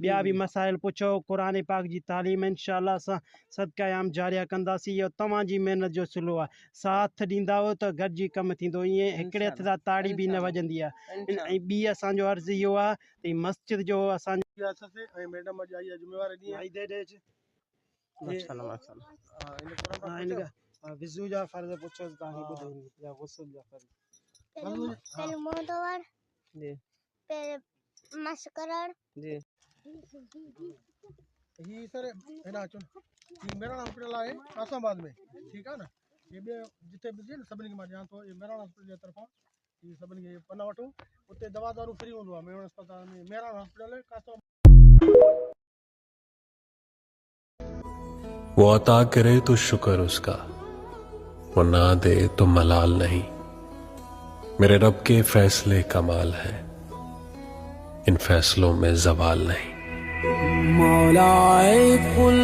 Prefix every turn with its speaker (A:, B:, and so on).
A: ٻيا به مسائل پڇو قرآن پاڪ جي تعليم انشاء الله اسان صدقه عام جاريه ڪنداسين اهو توهان جي محنت جو صلو آهي ساٿ ڏيندائو ته گڏجي ڪم ٿيندو ائين هڪڙي هٿ سان تاڙي به نه وڄندي آهي ۽ ٻي اسان جو عرض اهو آهي ته هي مسجد جو اسان
B: ۽ ميڊم اڄ آئي آهي جمعي واري ڏينهن
A: وضو جا فرض پڇوس توهان کي ٻڌائيندي يا غسل جا فرض.
C: پهريون منهن ڌوئڻ
A: جي.
C: پهريون مس ڪرڻ.
A: جي.
B: هي سر هيڏانهن اچو هي ميراڻ هاسپيٽل آهي قاسم آباد ۾ ٺيڪ آهي نه هي ٻئي جتي به ٿئي نه سڀني کي مان ڏيان ٿو هي ميراڻ هاسپيٽل جي طرفان هي سڀني کي پنا وٺو اتي دوا دارو فري هوندو آهي ميمڻ اسپتال ۾ ميراڻ هاسپيٽل قاسم
D: वो अता करे तो शुक्र उसका वो ना दे तो मलाल नहीं मेरे रब के फैसले कमाल है इन फैसलों में जवाल नहीं
E: मौलाए कुल।